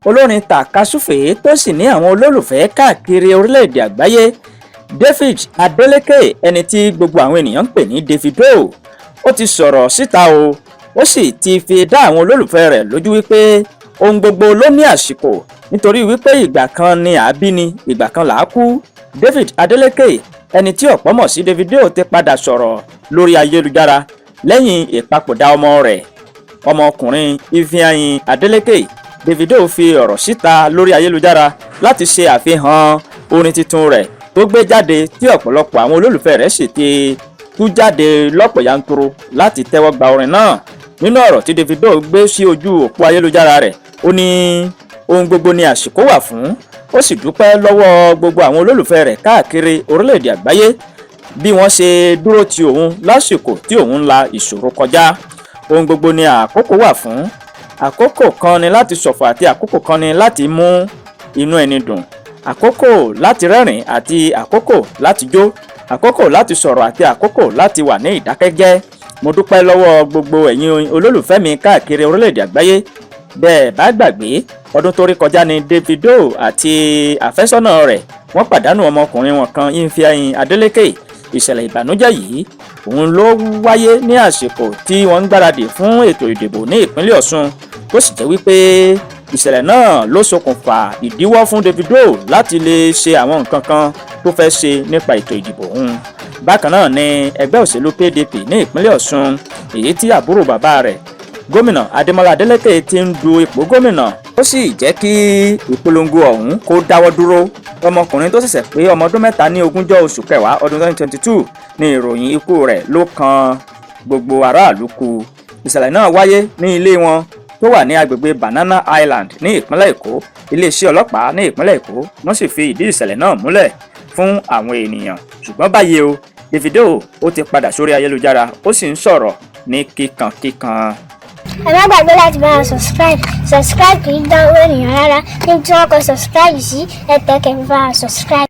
Olórin tàkasúfèé tó sì ní àwọn olólùfẹ́ káàkiri orílẹ̀-èdè àgbáyé, David Adeleke, ẹni tí gbogbo àwọn ènìyàn ń pè ní Davido, ó ti sọ̀rọ̀ síta o. Ó sì ti fi dá àwọn olólùfẹ́ rẹ̀ lójú wípé ohun gbogbo ló ní àsìkò, nítorí wípé ìgbà kan ni à á bí ni, ìgbà kan là á kú. David Adeleke, ẹni tí ọ̀pọ̀ mọ̀ sí Davido, ti padà sọ̀rọ̀ lórí ayélujára lẹ́yìn ìpapòdà ọmọ rẹ̀, ọmọkùnrin Ifeanyi Adeleke. Davido fi ọ̀rọ̀ síta lórí ayélujára láti ṣe àfihàn orin tuntun rẹ̀ tó gbé jáde, tí ọ̀pọ̀lọpọ̀ àwọn olólùfẹ́ rẹ̀ sì ti tú jáde lọ́pọ̀ yanturu láti tẹ́wọ́ gba orin náà. Nínú ọ̀rọ̀ tí Davido gbé sí ojú òpó ayélujára rẹ̀, ó ní ohun gbogbo ni àsìkò wà fún. Ó sì dúpẹ́ lọ́wọ́ gbogbo àwọn olólùfẹ́ rẹ̀ káàkiri orílẹ̀-èdè àgbáyé bí wọ́n ṣe dúró ti òun lásìkò tí òun ń la ìṣòro kọjá. Ohun gbogbo ni àkókò wà fún. Àkókò kan ni láti ṣọ̀fọ̀ àti àkókò kan ni láti mú inú ẹni dùn, àkókò láti rẹ́rìn àti àkókò láti jó, àkókò láti sọ̀rọ̀ àti àkókò láti wà ní ìdákẹ́jẹ́. Mo dúpẹ́ lọ́wọ́ gbogbo ẹ̀yin olólùfẹ́ mi káàkiri orílẹ̀-èdè àgbáyé. Bẹ́ẹ̀ bá gbàgbé, ọdún tó rí kọjá ni Davido àti àfẹ́sọ́nà rẹ̀ wọ́n pàdánù ọmọkùnrin wọn kan, Ifeanyi Adeleke. Ìṣẹ̀lẹ̀ ìbànújẹ́ yìí òun ló wáyé ní àsìkò tí wọ́n ń gbáradì fún ètò ìdìbò ní ìpínlẹ̀ Ọ̀ṣun, tó sì jẹ́ wípé ìṣẹ̀lẹ̀ náà ló ṣokùnfà ìdíwọ́ fún Davido láti lè ṣe àwọn nǹkan kan tó fẹ́ ṣe nípa ètò ìdìbò ọ̀hún. Bákan náà ni ẹgbẹ́ òṣèlú PDP ní ìpínlẹ̀ Ọ̀ṣun, èyí tí àbúrò bàbá rẹ̀, Gómìnà Adémọ́lá Adélékè, ti ń du ipò gómìnà, ó sì jẹ́ kí ìpolongo ọ̀hún kó dáwọ́ dúró. Ọmọkùnrin tó ṣẹ̀ṣẹ̀ pé ọmọ ọdún 3 ní 20 oṣù kẹwàá ọdún 2022 ní ìròyìn ikú rẹ̀ ló kan gbogbo aráàlú kú. Ìṣẹ̀lẹ̀ náà wáyé ní ilé wọn tó wà ní agbègbè Banana Island ní ìpínlẹ̀ Èkó. Iléeṣẹ́ ọlọ́pàá ní ìpínlẹ̀ Èkó wọ́n sì fi ìdí ìṣẹ̀lẹ̀ náà múlẹ̀ fún àwọn ènìyàn. Ṣùgbọ́n báyìí o, Davido ó ti padà sórí ayélujára, ó sì ń sọ̀rọ̀ ní kíkankíkan. Ẹ má gbàgbé láti bá wa subscribe. Subscribe kì í dán owó ènìyàn rárá. Níbi tí wọ́n kọ subscribe sí, ẹ tẹ̀ kẹ́ fi bá wa subscribe.